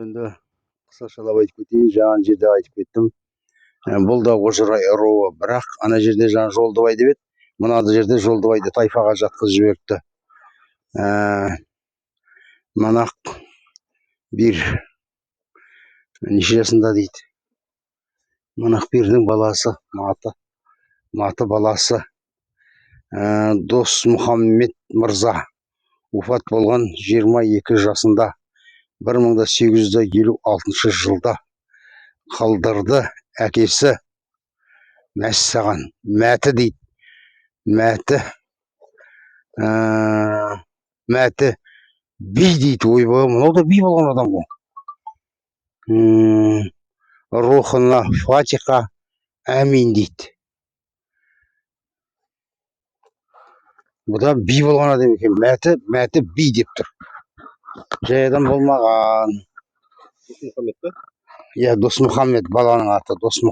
Енді қысқашалап айтып кетейін, жаңа жерде айтып кеттім. Бұл да Ожырай руы, бірақ ана жерде жаңа Жолдыбай деп еді, мына жерде Жолдыбайды тайфаға жатқызып жіберіпті. Манақ бир неше жасында дейді? Манақ бирдің баласы Маты, Маты баласы Досмұхаммед мырза уфат болған 22 жасында, 1856 жылда қалдырды әкесі. Мәссаған, Мәті дейді, Мәті, Мәті би дейді. Ойбай, мынау да би болған адам ғой. Рухына фатиха, әмин дейді. Бұ да би болған адам екен. Мәті, Мәті би деп тұр, жай адам болмаған. Мұхаммед па? Иә, Досмұхаммед, баланың аты Досмұхаммед.